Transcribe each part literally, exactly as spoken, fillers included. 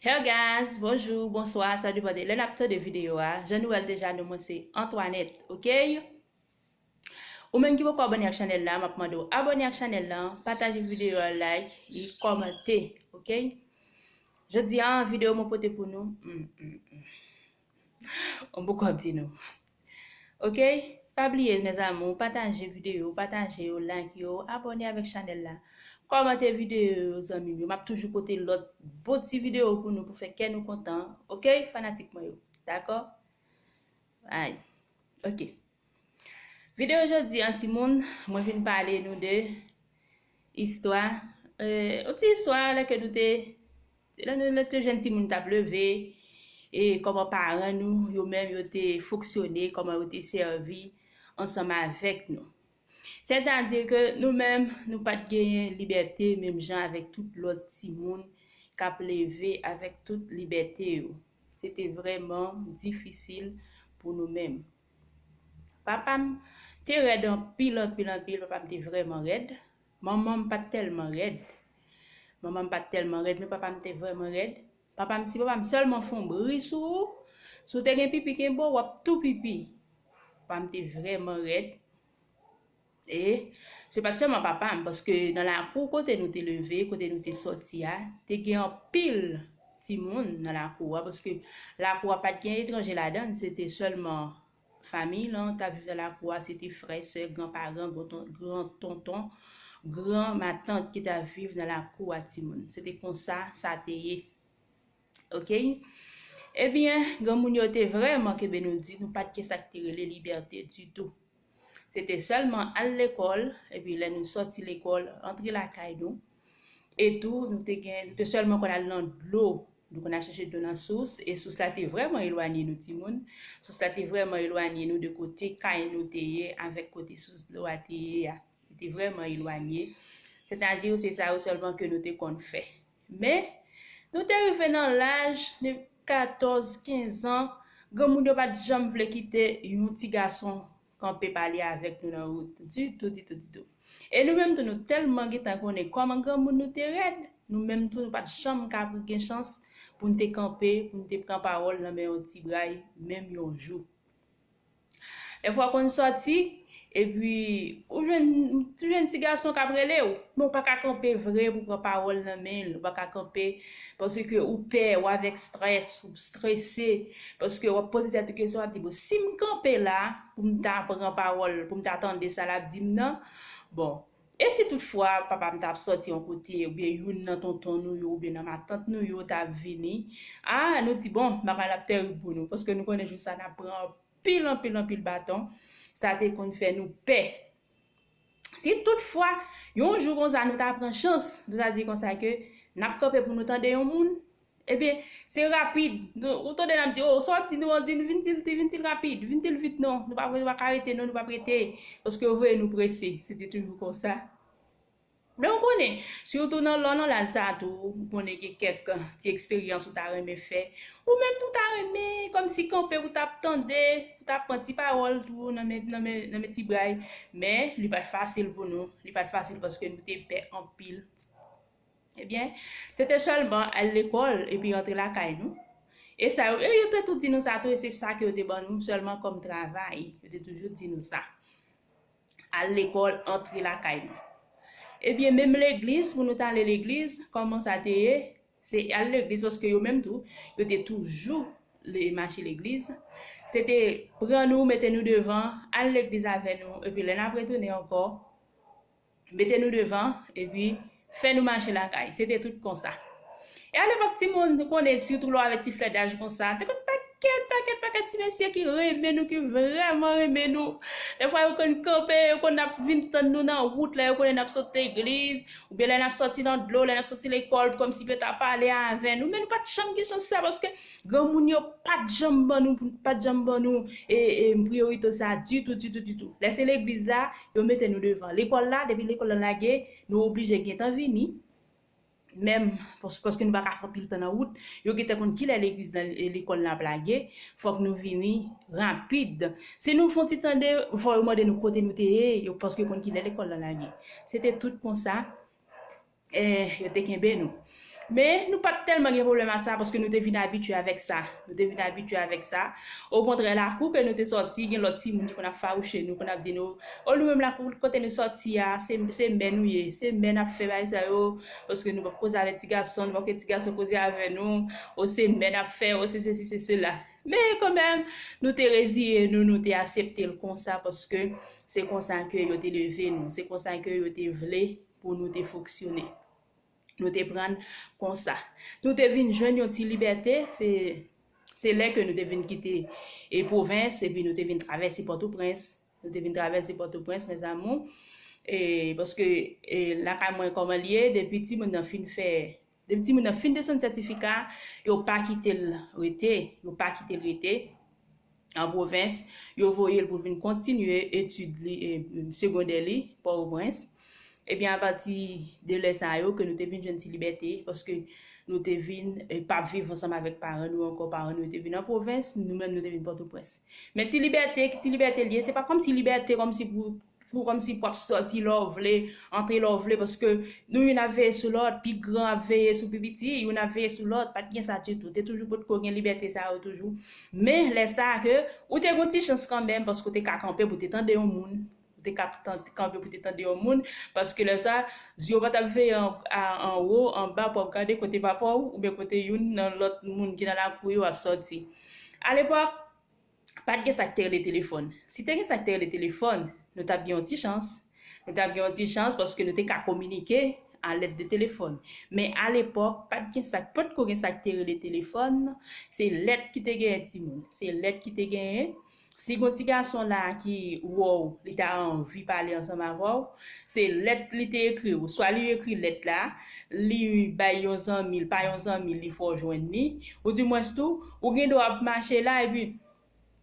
Hello guys, bonjou, bonswa, sa depann de lè n ap tande videyo a. Jan nou wè l deja, non mwen se Antoinette, ok? Ou menm ki poko abòne ak chanèl la, m ap mande w abòne ak chanèl la, pataje videyo a, like, e kòmante, ok? Jodi a, videyo mwen pote pou nou, hmm, hmm, hmm. Mwen poko ap di nou. Ok? Pa bliye, mes amours, pataje videyo, pataje yo, like yo, abòne avèk chanèl la. Kòmante videyo yo, zanmi m yo. M ap toujou pote lòt bon ti videyo pou nou, pou fè kè nou kontan. Ok, fanatik mwen yo? Dakò? Ay. Ok. Videyo jodi a, timoun, mwen vin pale nou de istwa, eh, yon ti istwa lè ke nou te, lè nou te jèn timoun, t ap leve, e kòman paran nou, yo menm, yo te fonksyone, kòman yo te sèvi ansanm avèk nou. Sètadi ke nou menm, nou pa t genyen libète menm jan avèk tout lòt timoun k ap leve avèk tout libète yo. Se te vrèman difisil pou nou menm. Papa m te rèd anpil, anpil, anpil. Papa m te vrèman rèd. Manman m pa t tèlman rèd. Manman m pa t tèlman rèd, men papa m te vrèman rèd. Papa m, si papa m sèlman fè yon bri sou ou, si w te gen pipi kenbe w, w ap tou pipi. Papa m te vrèman rèd. E se pa t sèlman papa m, paske nan lakou kote nou te leve, kote nou te sòti a, te gen anpil timoun nan lakou a, paske lakou a pa t gen etranje ladan l, se te sèlman fanmi lan t ap viv nan lakou a, se te frè, sè, granparan, gran ton-, gran tonton, gran matant ki t ap viv nan lakou a, timoun. Se te konsa sa te ye. Ok? Ebyen, granmoun yo te vrèman kenbe nou di, nou pa t gen sa k te rele libète ditou. Se te sèlman al lekòl, epi lè nou sòti lekòl, antre lakay nou. E tou, nou te gen, nou te sèlman konn al nan dlo. Nou konn al chèche dlo nan sous, e sous la te vrèman elwanye nou, timoun. Sous la te vrèman elwanye nou de kote kay nou te ye avèk kote sous dlo a te ye a. Li te vrèman elwanye. Sètadi, se sa yo sèlman ke nou te konn fè. Men, nou te rive nan laj de katòz, kenz an, granmoun yo pa t janm vle kite yon ti gason kanpe pale avèk nou nan wout. Ditou, ditou, ditou. E nou menm tou, nou tèlman gentan konnen kòman granmoun nou te rèd, nou menm tou, nou pa t janm ka gen chans pou n te kanpe, pou n te pran pawòl nan men yon ti bray, menm yon jou. Dèfwa w konn sòti, epi ou jwenn, ou jwenn ti gason k ap rele w, men w pa ka kanpe vre pou pran pawòl nan men l, ou pa ka kanpe, paske ou pè, ou avèk estrès, ou estrese, paske w ap poze tèt ou kesyon, w ap di, "Bon, si m kanpe la, pou m ta pran pawòl, pou m ta tande sa l ap di m nan, bon, e si toutfwa papa m t ap sòti yon kote, oubyen youn nan tonton nou yo, oubyen nan matant nou yo t ap vini?" A, nou di, "Bon, bagay la ap tèrib pou nou," paske nou konnen jou sa n ap pran anpil, anpil, anpil baton. Sa te konn fè nou pè. Si toutfwa, yon jou konsa, nou ta pran chans, nou ta di konsa ke n ap kanpe pou nou tande yon moun, ebyen, se rapid. Nou, ou tande n ap di, "O, sòti, nou, di, vin til, vin til rapid, vin til vit non, nou pa, nou pa ka rete non, nou p ap rete, paske yo voye nou prese." Se te toujou konsa. Men ou konnen, sitou nan lò nan laj sa a tou, ou konnen gen kèk ti eksperyans ou ta renmen fè. Ou menm tou ta renmen, kòmsi kanpe, ou t ap tande, ou t ap pran ti pawòl tou nan men, nan men, nan men ti bray. Men, li pa t fasil pou nou. Li pa t fasil paske nou te pè anpil. Ebyen, se te sèlman al lekòl epi rantre lakay nou. E sa yo, e yo te tou di nou sa tou, e se sa ke yo te ban nou sèlman kòm travay. Yo te toujou di nou sa. Al lekòl, antre lakay nou. Ebyen, menm legliz, pou nou t ale legliz, kòman sa te ye? Se al legliz, paske yo menm tou, yo te toujou le, mache legliz. Se te pran nou, mete nou devan, al legliz avè nou, epi lè n ap retounen ankò, mete nou devan, epi fè nou mache lakay. Se te tout konsa. E alepòk, timoun, nou konnen, sitou lè w avèk ti flèdaj konsa, te konn pakèt, pakèt, pakèt ti mesye ki renmen nou, ki vrèman renmen nou. Dèfwa, yo konn kanpe, yo konn ap vin tann nou nan wout, lè yo konnen n ap sot legliz, oubyen lè n ap sòti nan dlo, lè n ap sòti lekòl, kòmsi pou yo ta pale avè nou. Men nou pa t janm gen chans sa, paske granmoun yo pa t janm ban nou, pa t janm ban nou, e, e, priyorite sa ditou, ditou, ditou. Lè se legliz la, yo mete nou devan. Lekòl la, depi lekòl la lage, nou oblije gentan vini. Menm pas-, paske nou pa ka fè anpil tan nan wout, yo gentan konn kilè legliz nan, e, lekòl la ap lage, fòk nou vini rapid. Si nou fè yon ti tande, fò yo mande nou kote nou te ye, yo, paske yo konn kilè lekòl la lage. Se te tout konsa, e, yo te kenbe nou. Men nou pa t tèlman gen pwoblèm a sa, paske nou te vin abitye avèk sa. Nou te vin abitye avèk sa. Okontrè, lakou ke nou te sòti, gen lòt timoun ki konn ap fawouche nou, konn ap di nou, o, nou menm lakou kote nou sòti a, se, se mè nou ye, se mè n ap fè bagay sa yo, paske nou p ap koze avèk ti gason, nou p ap kite ti gason koze avè nou, o, se mè n ap fè, o, se sesi, se sela. Men kanmenm, nou te reziye nou, nou te aksepte l konsa, paske se konsa ke yo te leve nou, se konsa ke yo te vle pou nou te fonksyone. Nou te pran konsa. Nou te vin jwenn yon ti libète, se, se lè ke nou te vin kite e pwovens, epi nou te vin travèse Pòtoprens. Nou te vin travèse Pòtoprens, mes amours. E, paske, e, lakay mwen kòman li ye, depi timoun nan fin fè, depi timoun nan fin desann sètifika, yo pa kite l rete, yo pa kite l rete an pwovens, yo voye l pou l vin kontinye etid li, e, segondè li, Pòtoprens. Ebyen, apati de lè sa yo ke nou te vin jwenn ti libète, paske nou te vin, e, p ap viv ansanm avèk paran nou ankò, paran nou te vin an pwovens, nou menm nou te vin Pòtoprens. Men ti libète, ti libète l ye, se pa kòmsi libète kòmsi pou, pou kòmsi pou ap sòti lè w vle, antre lè w vle, paske nou youn ap veye sou lòt, pi gran ap veye sou pi piti, youn ap veye sou lòt, pa t gen sa ditou. Te toujou potko gen libète sa yo toujou. Men lè sa a ke ou te gon ti chans kanmenm, paske ou te ka kanpe pou te tande yon moun. Ou te ka tan-, kanpe pou te tande yon moun, paske lè sa, zye w pa t ap veye an, a, anwo, anba, pou w ap gade kote papa w, oubyen kote youn nan lòt moun ki nan lakou yo ap sòti. Alepòk, pa t gen sa k te rele telefòn. Si te gen sa k te rele telefòn, nou t ap gen yon ti chans. Nou t ap gen yon ti chans paske nou te ka kominike a lèd de telefòn. Men alepòk, pa t gen sa, potko gen sa k te rele telefòn. Se lèt ki te genyen timoun. Se lèt ki te genyen. Si gon ti gason la ki wè w, li ta anvi pale ansanm avè w, se lèt li te ekri w. Swa li ekri lèt la, li bay yon zanmi l, pa yon zanmi l, li fè w jwenn li. Oudimwens tou, ou gen dwa ap mache la, epi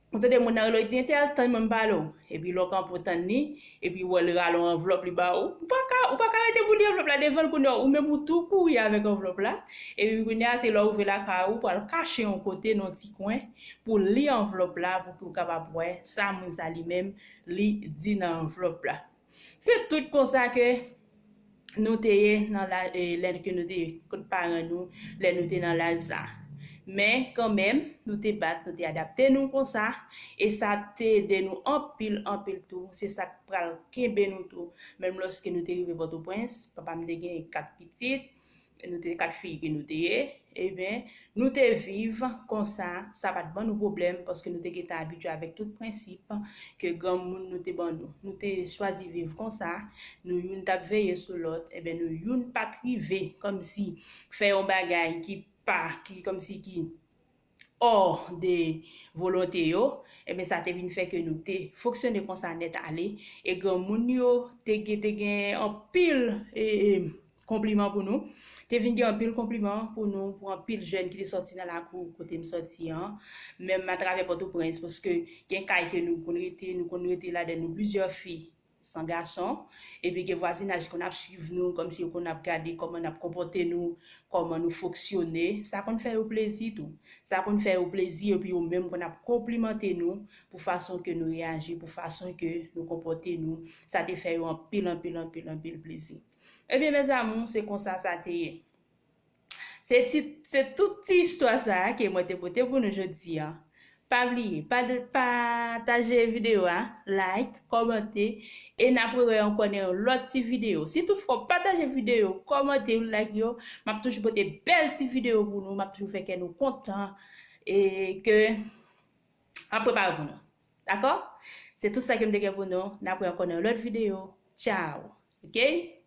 ou tande moun nan rele w, li di, entèl, tann mwen m pale w. Epi lè w kanpe w tann li, epi w wè l rale yon anvlòp li ba ou. Ou pa ka, ou pa ka rete pou li anvlòp la devan l kounye a, ou menm ou tou kouri avèk anvlòp la. Epi kounye a, se lè w rive lakay ou, ou pral kache yon kote nan yon ti kwen pou li anvlòp la, pou ke w kapab wè sa moun sa li menm li di nan anvlòp la. Se tout konsa ke nou te ye nan laj, e, lè ke nou te ye kot paran nou, lè nou te nan laj sa. Men kanmenm, nou te bat, nou te adapte nou konsa, e sa te ede nou anpil, anpil tou. Se sa k pral kenbe nou tou. Menm lòske nou te rive Pòtoprens, papa m te gen kat pitit, nou te kat fi ke nou te ye, ebyen, nou te viv konsa, sa pa t ban nou pwoblèm, paske nou te gentan abitye avèk tout prensip ke granmoun nou te ban nou. Nou te chwazi viv konsa, nou youn t ap veye sou lòt, ebyen, nou youn pa t rive kòmsi fè yon bagay ki pa, ki kòmsi ki hors de volonté yo, ebyen, sa te vin fè ke nou te fonksyone konsa nèt ale, e granmoun yo te gen, te gen anpil, e, e, konpliman pou nou. Te vin gen anpil konpliman pou nou, pou anpil jèn ki te sòti nan lakou kote m sòti an. Menm atravè Pòtoprens, paske gen kay ke nou konn rete, nou konn rete ladan nou plizyè fi san gason. Epi gen vwazinaj ki konn ap swiv nou, kòmsi yo konn ap gade kòman n ap konpòte nou, kòman nou fonksyone. Sa konn fè yo plezi tou. Sa konn fè yo plezi, epi yo menm konn ap konplimante nou pou fason ke nou reyaji, pou fason ke nou konpòte nou. Sa te fè yo anpil, anpil, anpil, anpil plezi. Ebyen, mes amours, se konsa sa te ye. Se ti, se tout ti istwa sa a ke mwen te pote pou nou jodi a. Pa bliye, pa de, pataje videyo a, like, kòmante, e n ap rewè ankò nan yon lòt ti videyo. Si toutfwa w pataje videyo, kòmante, ou like yo, m ap toujou pote bèl ti videyo pou nou, m ap toujou fè kè nou kontan, e ke m ap prepare pou nou. Dakò? Se tout sa ke m te gen pou nou. N ap wè ankò nan yon lòt videyo. Tchao. Oke?